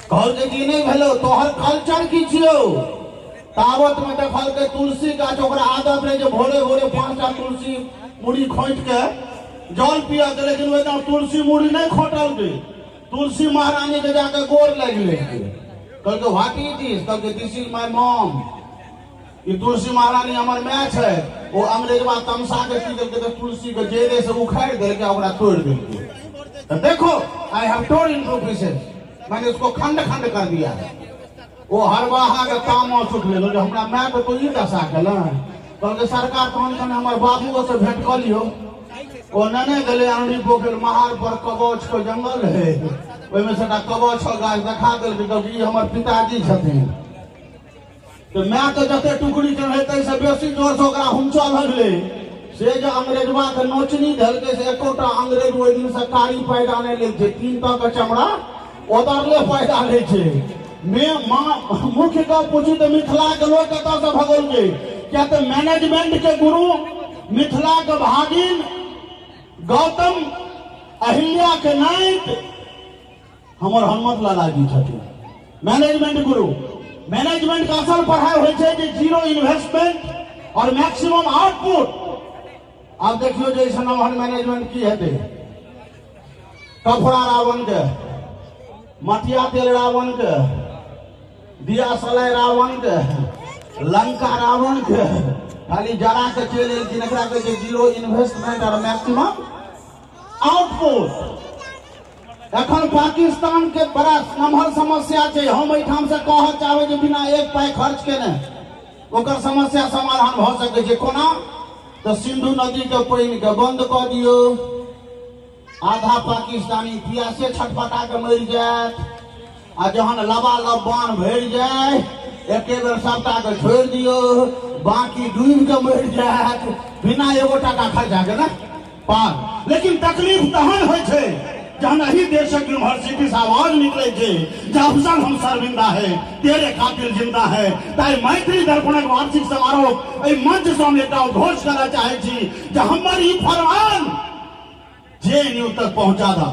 कहलकै कि नहि भेलौ, तोहर कल्चर की छियौ? तावत में देखलकै तुलसी गाछ, ओकरा आदत रहै जे भोरे भोरे 5टा तुलसी मुड़ी खोंटि के जल पियऽ के, लेकिन ओहि दिन तुलसी मुड़ी नहि खोंटलकै। तुलसी महारानी के जाके गोर लागि लेलकै। कहलकै what is दिस? कहलकै दिस is my mom, ई तुलसी महारानी हमर माय छै। ओ अंग्रेजवा तमसा के की देलकै तऽ तुलसी के जड़े से उखाड़ि देलकै आ ओकरा तोड़ि देलकै। तऽ देखो I have torn into pieces, मैंने इसको खंड खंड कर दिया है। ओ हरवाहा के तामस उठलै जे हमरा माय के तो ई दशा केलनि। कहलकै सरकार तहन कने हमर बाबूओ से भेंट कऽ लियौ। ओ नेने गेलै अनरी पोखरि महार पर कबच के जंगल रहै, ओहिमे से एकटा कबच के गाछ देखा देलकै। कहलकै ई हमर पिताजी छथिन। तऽ माय के जते टुकड़ी चढ़ै ताहिसँ बेसी जोरसँ ओकरा हुमचऽ लगलै। से जे अंग्रेजवा के नोचनी धेलकै से एकोटा अंग्रेज ओहि दिनसँ कारी पैदा नहि लै छै, 3 तह के चमड़ा ओदरले पैदा लै छै। मे माँ मुख्य गप पूछी तऽ मिथिला के लोग कतऽसँ भगौलकै? किया तऽ मैनेजमेंट के गुरु मिथिला के भागिन गौतम अहिल्या के नाइत हमर हनुमत लाला जी छथिन। मैनेजमेंट गुरु। मैनेजमेंट के असल पढ़ाई होइ छै जे जीरो इन्वेस्टमेंट और मैक्सिमम आउटपुट। आब देखियौ जे एहिसँ नमहर मैनेजमेंट की हेतै। कपड़ा रावण के, मटिया तेल रावण के, दिया सलाइ रावण के, लंका रावण के, खाली जरा के चलि एलखिन। एकरा कहै छै जीरो इन्वेस्टमेंट और मैक्सिमम आउटपुट। एखन पाकिस्तान के बड़ा नमहर समस्या छै। हम एहिठाम से कहऽ चाहबै जे बिना एक पाइ खर्च केने ओकर समस्या समाधान भऽ सकै छै। कोना? तऽ सिंधु नदी के पानि के बंद कऽ दियौ, आधा पाकिस्तानी प्यासे छटपटा के मरि जायत, आ जहन लबालब बान्ह भरि जाय एके बेर सबटा के छोड़ि दियौ, बाकी डूबि के मरि जायत बिना एगो टाका खर्चा के ने पार। लेकिन तकलीफ तहन होइ छै जहन एहि देशक यूनिवर्सिटी से आवाज निकलै छै जे अफजल हम शर्मिंदा है, तेरे कातिल जिंदा है। ताहि मैथिली दर्पणक वार्षिक समारोह एहि मंच से हम एकटा उद्घोष करऽ चाहै छी जे हमर ई फरमान जेएनयू तक पहुंचा दा,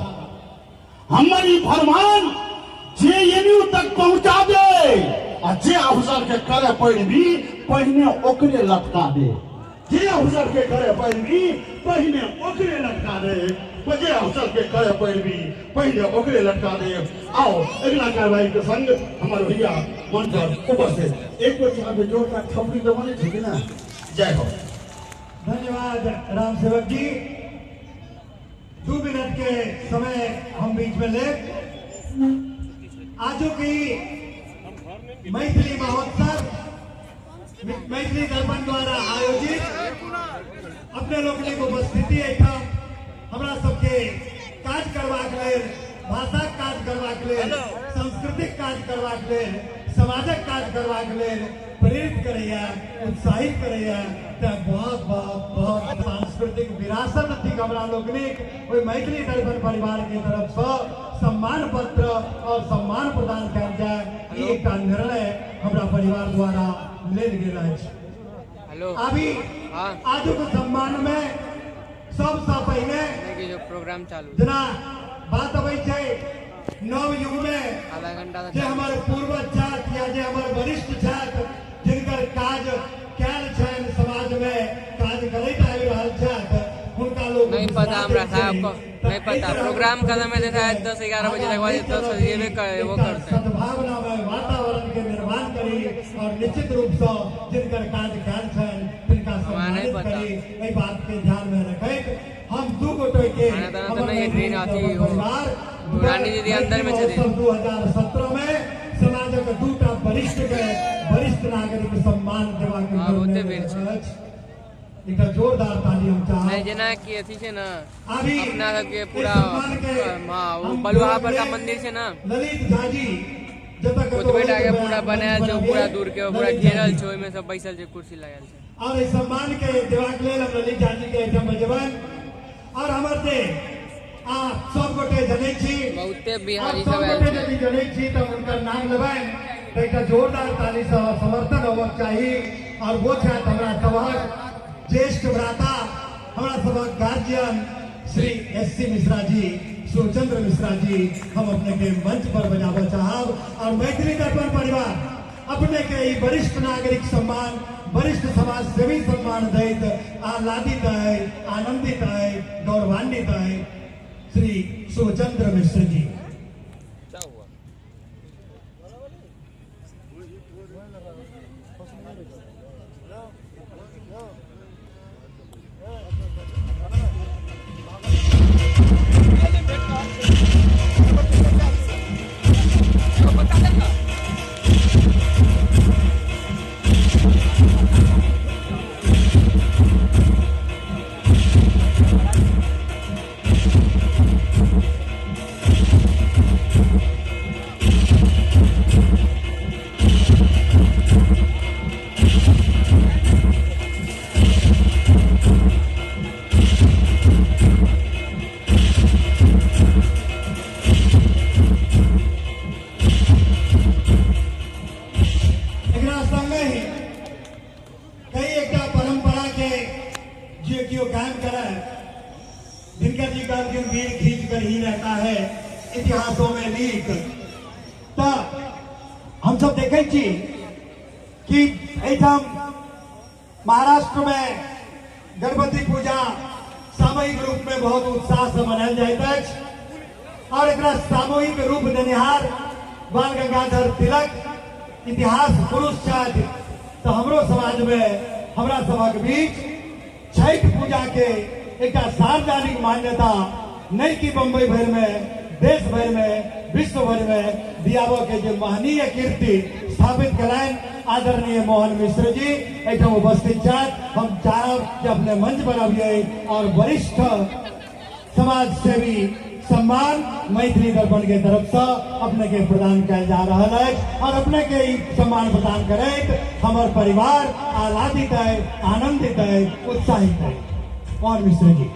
हमर ई फरमान जेएनयू तक पहुंचा दे, आ जे अफसर के करे पैरवी पहिने ओकरे लटका दे, जे अफसर के करे पैरवी पहिने ओकरे लटका दे, जे अफसर के करे पैरवी पहिने ओकरे लटका दे। आओ अगिला कार्रवाई के संग हमर भैया मंच पर उपस्थित एक बेर चाहबै जोरदार थपड़ी तऽ बनै छै कि ना? जय हो। धन्यवाद राम सेवक जी। 2 मिनट के समय हम बीच में ले आजो की मैथिली महोत्सव मैथिली दर्पण द्वारा आयोजित अपने लोकनिक उपस्थिति एहिठाम हमरा सबके काज करबाक लेल, भाषाक काज करबाक लेल, सांस्कृतिक काज करबाक लेल, समाजक काज करबाक लेल प्रेरित करैया, उत्साहित करैया। तऽ बहुत बहुत बहुत सांस्कृतिक विरासत थिक हमरा लोकनिक। ओहि मैथिली दर्पण परिवार के तरफ सँ सम्मान पत्र और सम्मान प्रदान कयल जाय, ई एकटा निर्णय हमरा परिवार द्वारा लेल गेल अछि। अभी आजुक सम्मान में सबसँ पहिने प्रोग्राम चालू जेना बात अबै छै नव युग में आधा घंटा जे हमर पूर्वज छथि या जे हमर वरिष्ठ छथि, जिनकर काज कयल छनि, समाज में काज करैत आबि रहल छथि, हुनका लोक नहीं पता बिसरा हमरा दै साहब छै। को तऽ नहीं एहि पता। तरहक प्रोग्राम खत्म हेतै शायद परिस्थितिमे 10-11 बजे आगाँ तक बाद नहि 10 चलऽ बजे दी, एबे एबो एकटा करतै। सद्भावनामय वातावरण के निर्माण करी और निश्चित रूप सँ जिनकर काज कयल छनि तिनका हमरा नहीं सम्मानित पता। करी। एहि बात के ध्यान में रखैत हम 2 गोटे के खाना ताना तऽ हमर नहि मैथिली ट्रेन अथी दर्पण ओ परिवार रानी दीदी अंदर मैथिली में छथिन। महोत्सव 2017 में समाजक 2टा वरिष्ठ के वरिष्ठ नागरिक सम्मान देबाक हँ, बहुते निर्णय भीड़ छै। लेने अछि। एकटा जोरदार ताली हम चाहब। नहीं जेना कि अथी छै ने, अभी अपना सबके एहि पूरा सम्मान के हँ, ओ हम बलुआहा देबाक पर का लेल मंदिर छै ने, ललित झा जी जतऽ कतौ ओतबे टा के होइत पूरा हुए बनायल मंच छै, पर पूरा अबियै। दूर के पूरा ललित झा घेरल जी। छै, ओहिमे सब बैसल छै, कुर्सी लागल छै। और एहि सम्मान के देबाक लेल हम ललित झा जी के एहिठाम बजेबनि। और हमर जे आ सब गोटे जनै छी, बहुते आ बिहारी सब सब आयल गोटे छै। यदि जनै छी तऽ हुनकर नाम लेबनि तऽ एकटा जोरदार ताली सँ समर्थन होबक चाही। और वो छथि हमरा सभक ज्येष्ठ भ्राता, हमरा सभक guardian Shri S C Mishra ji. Shivchandra Mishra ji हम अपने के मंच पर बजाबऽ चाहब और मैथिली दर्पण परिवार अपने के ई वरिष्ठ नागरिक सम्मान, वरिष्ठ समाज सेवी सम्मान दैत आह्लादित है, आनंदित है, गौरवान्वित है श्री शिवचंद्र मिश्र जी। इतिहासों में लीक त हम सब देखे छी कि एहिठाम महाराष्ट्र में गणपति पूजा सामूहिक रूप में बहुत उत्साह से मनायल जाइत अछि और एकरा सामूहिक रूप देनिहार बाल गंगाधर तिलक इतिहास पुरुष छथि। तो हमरो समाज में हमरा सभक बीच छठि पूजा के एक सार्वजनिक मान्यता नहीं कि बम्बई भर में, देश भर में, विश्व भर में दियाबऽ के जे महनीय कीर्ति स्थापित कलनि आदरणीय मोहन मिश्र जी एहिठाम उपस्थित छथि। हम चाहब जे अपने मंच पर अबियै और वरिष्ठ समाज सेवी सम्मान मैथिली दर्पण के तरफ से अपने के प्रदान कयल जा रहल अछि और अपने के ई सम्मान प्रदान करैत हमर परिवार आह्लादित है, आनंदित है, उत्साहित है। मोहन मिश्र जी।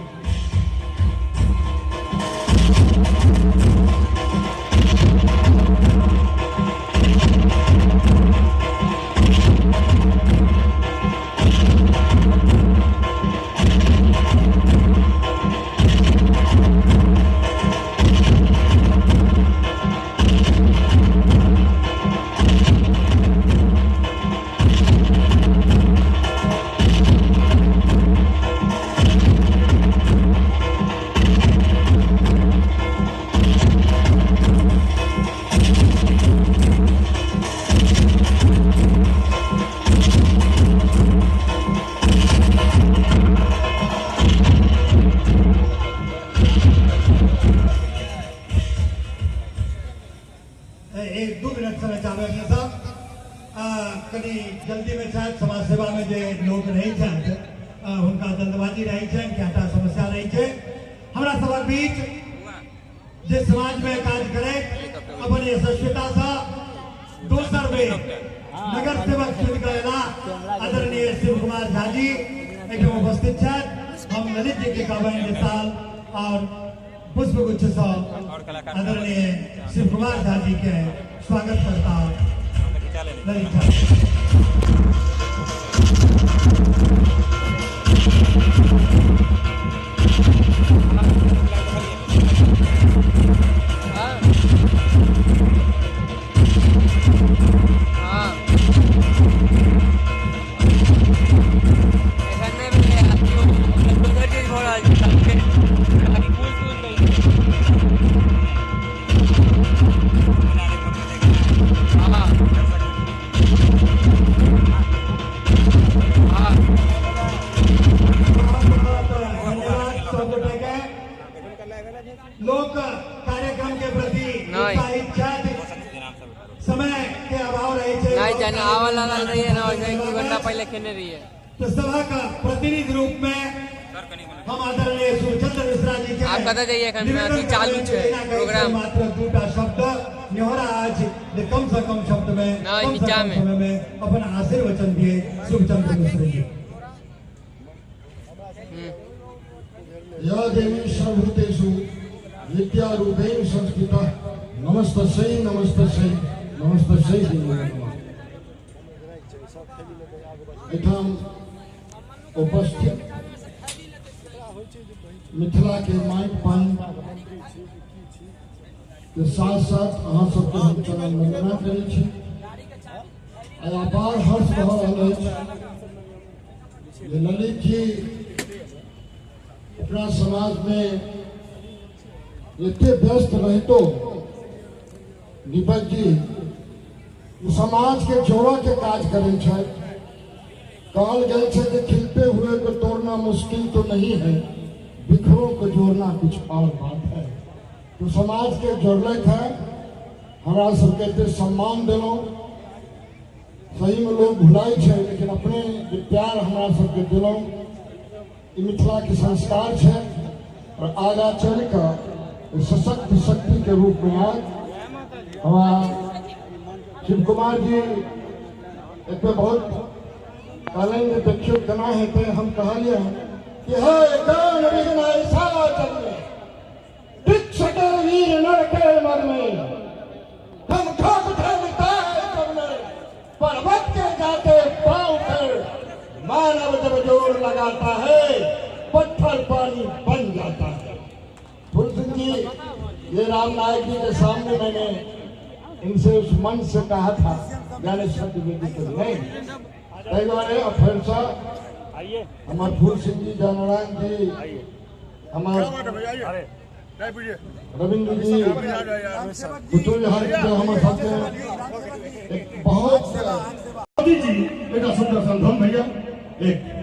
एक दो मिनट समय चाहबै अपने सब कनी जल्दी में छथि, समाज सेवा में जे लोग रहै छथि हुनका जल्दबाजी रहै छनि, कएटा समस्या रहै छै। हमरा सभक बीच जे समाज में काज करैत अपन यशस्विता से दोसर बेर नगर सेवक चुनि कऽ अयला आदरणीय शिव कुमार झा जी एहिठाम उपस्थित छथि। हम ललित जी के कहबनि जे साल और पुष्पगुच्छ से आदरणीय शिव कुमार झा जी के स्वागत करता ललित झा। लोक कार्यक्रम के प्रति उत्साहित छथि, समय के अभाव रहे छै। नहीं जाने आवा लागल रहिए ना, एक दू घंटा पहले खेने रहिए। तो सभा का प्रतिनिधि रूप में हम आदरणीय सुरचंद्र मिश्रा जी के आप कतऽ जाइए एखन अथी चालू छै प्रोग्राम। मात्र दूटा शब्द निहोरा आज जे कम से कम शब्द में नहीं, कम से नीचा कम में। समय में अपन आशीर्वचन दिए शुभचंद्र मिश्र जी। या देवी सर्वभूतेषु विद्यारूपेण संस्थिता नमस्तस्यै नमस्तस्यै नमस्तस्यै देवी नमः। एठाम उपस्थित मिथिला के माइक पानि के साथ साथ अहाँ सबके हम चरण वंदना करै छी। आइ अपार हर्ष भऽ रहल अछि जे ललित जी अपना समाजमे एते व्यस्त रहितो दीपक जी समाज के जोड़ऽ के काज करै छथि। कहल गेल छै जे खिलते हुए को तोड़ना मुश्किल तो नहीं है, बिखरों को जोड़ना कुछ और बात है। तो समाज के जोड़लक है, हमरा सबके एते सम्मान देलहुँ। सही में लोग भुलाइ छै, लेकिन अपने जे प्यार हमरा सबके देलहुँ ई मिथिला के संस्कार छै और आगा चलि कऽ सशक्त शक्ति के रूप में आयत। हमरा शिव कुमार जी एते बहुत कहलनि जे देखियौ केना हेतै। हम कहलियै कि हे कान विघ्न ऐसा चले, वृक्ष के वीर नर के मन में, हम ठोक ठोकता है सबने, पर्वत के जाते पांव पर, मानव जब जोर लगाता है पत्थर पानी बन जाता है। फूल सिंह जी, ये राम नायक जी के सामने मैंने इनसे उस मंच से कहा था, यानी सत्यवेदी के नहीं, ताहि दुआरे फेरसँ हमर फूल सिंह जी, जयनारायण जी, हमर रविंद्र जी, पुतुल हरि जी, हमर सबके एक बहुत मोदी जी एकटा सुंदर सन धन भैया एक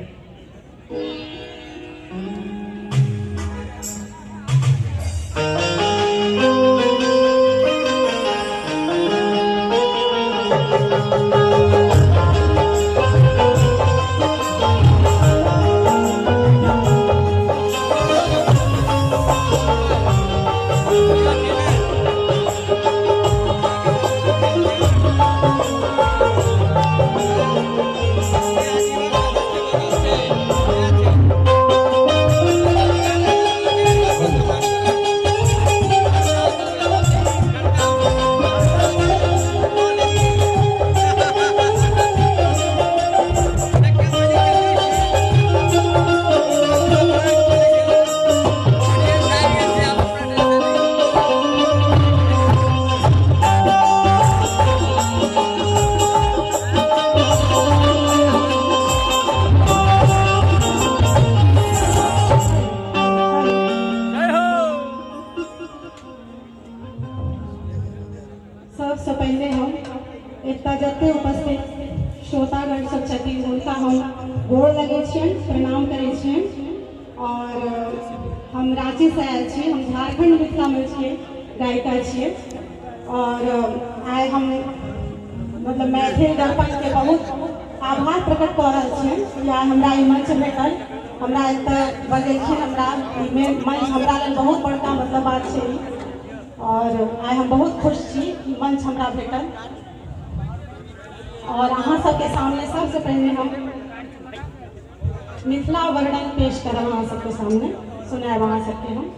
सबसे पहले हम एतऽ जते उपस्थित श्रोतागण सब छथिन हुनका हम गोर लगै छियनि, प्रणाम करै छियनि। और हम रांची से आयल छी, हम झारखंड मिथिला में छियै, गायिका छियै। और आइ हम मतलब मैथिल दर्पण के बहुत आभार प्रकट कऽ रहल छियनि कि आइ हमरा ई मंच भेटल, हमरा एतऽ बजेलखिन, हमरा ई मंच हमरा लेल बहुत बड़का मतलब बात छै ई। और आइ हम बहुत खुश छी कि मंच हमरा भेटल। और अहाँ सबके सामने सबसे पहले हम मिथिला वर्णन पेश करब, अहाँ सबके सामने सुनायब अहाँ सबके हम।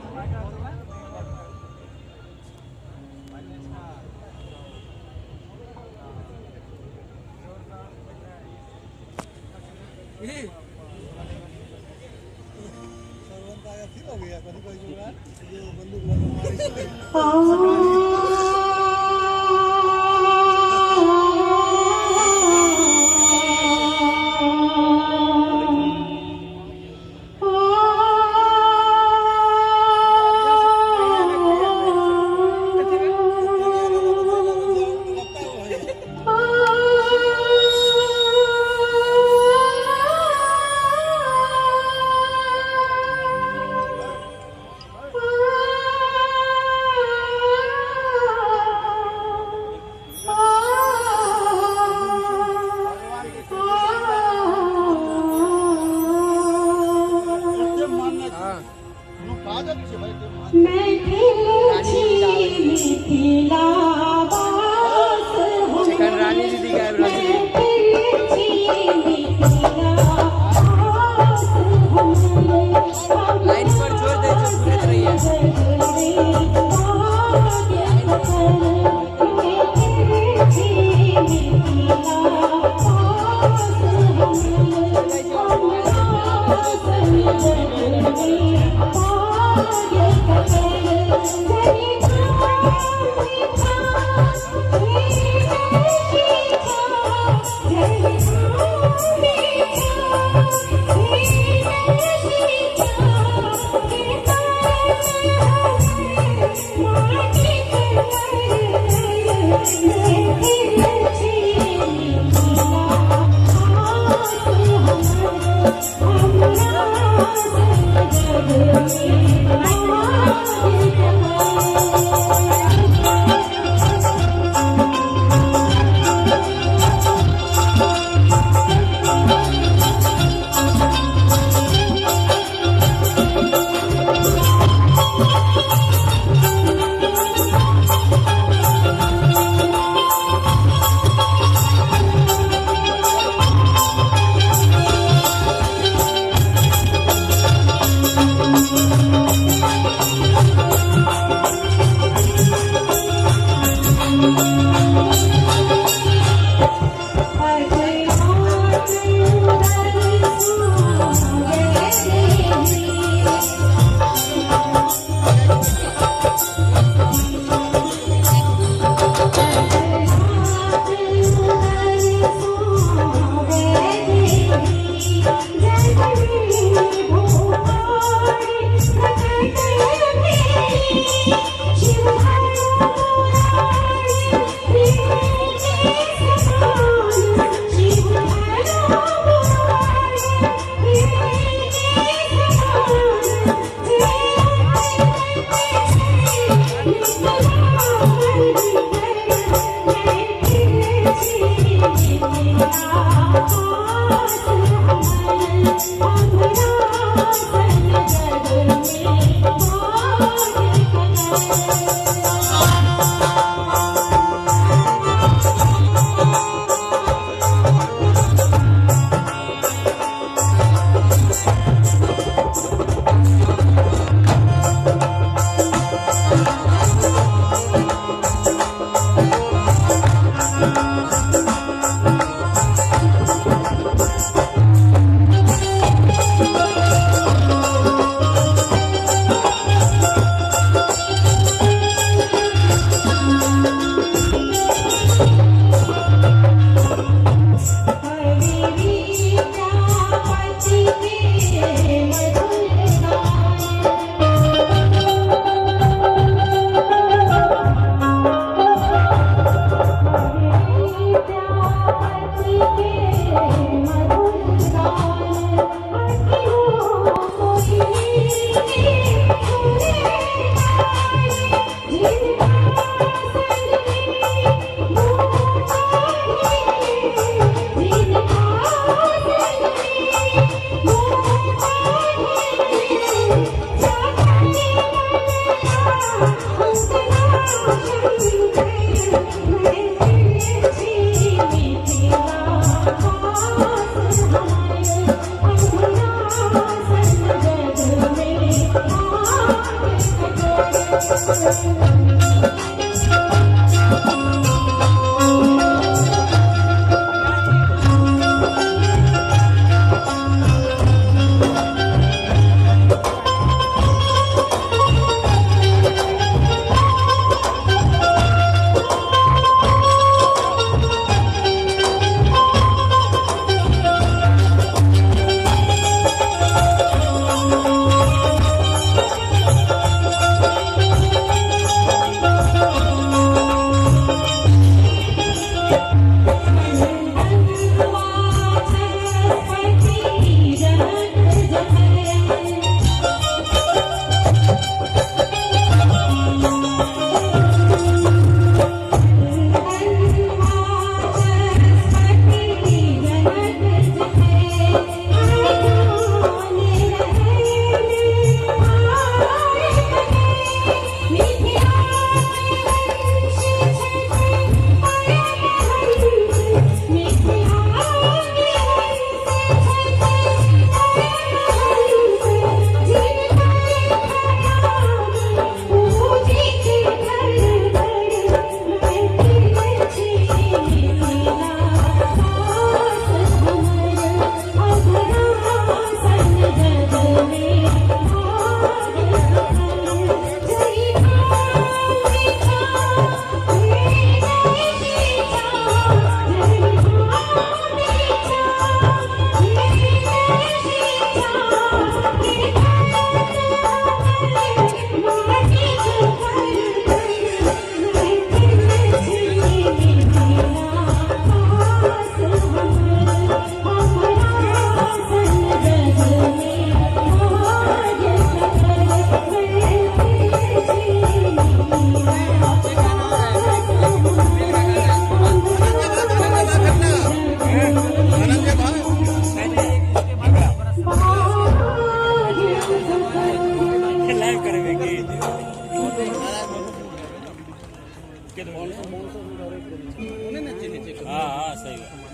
हाँ सही है।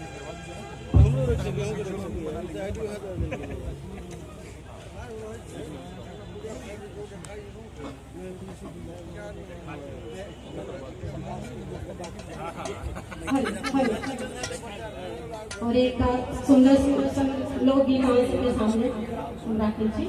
Hello hello. और एक सुंदर सुंदर लोकगीत अहाँ सबके सामने हम राखै छी।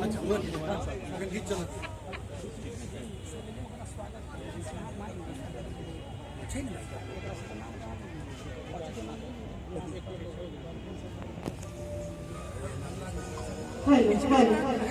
Hello hello.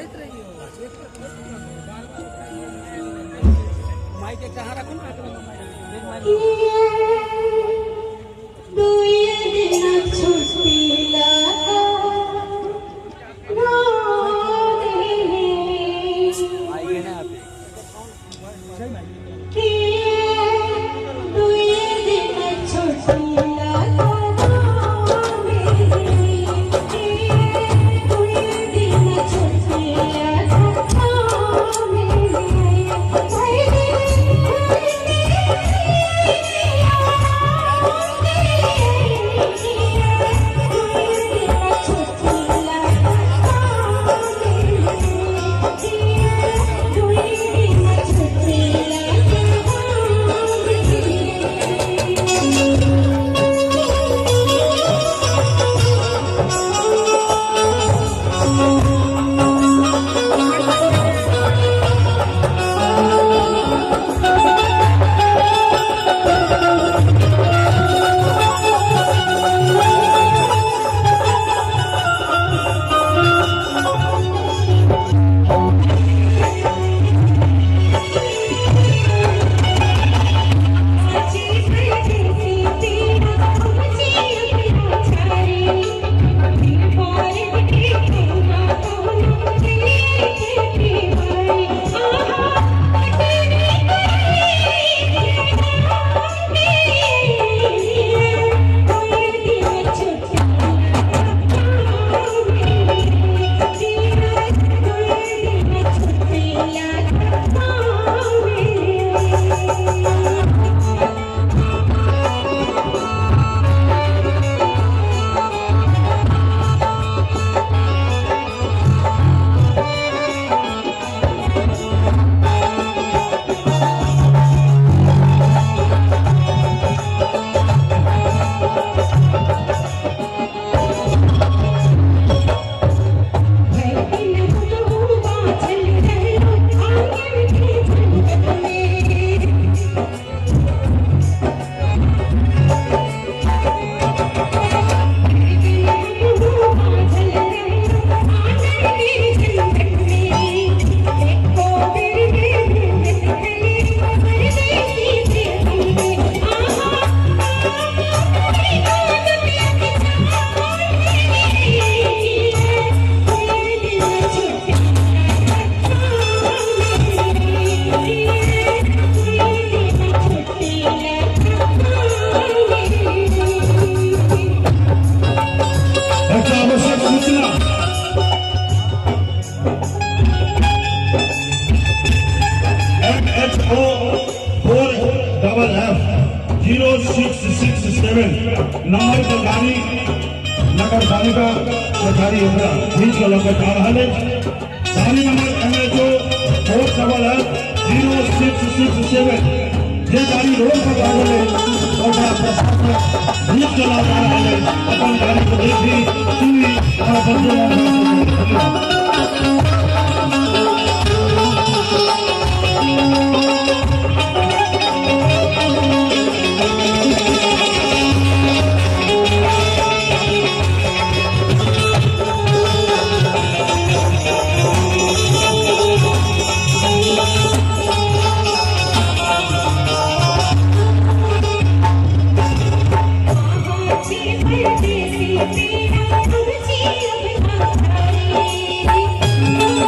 0667 number पर गाड़ी नगर पालिका गाड़ी ओकरा घीच के लऽ के जा रहल अछि। गाड़ी नंबर MHO 4 0667 जे गाड़ी रोड पर लागल अछि ओकरा प्रशासन घीच के लऽ जा रहल अछि। अपन गाड़ी को देखी सुनी और अपन Thank you.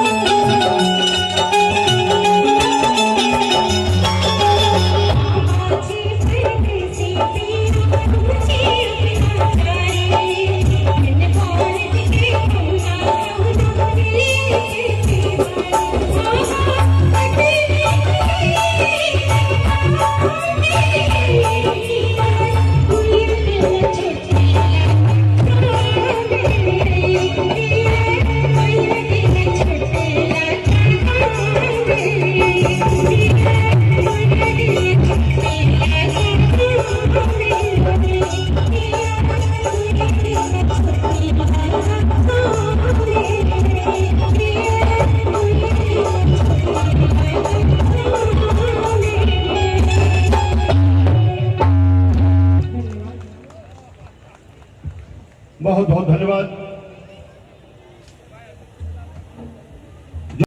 बहुत बहुत धन्यवाद।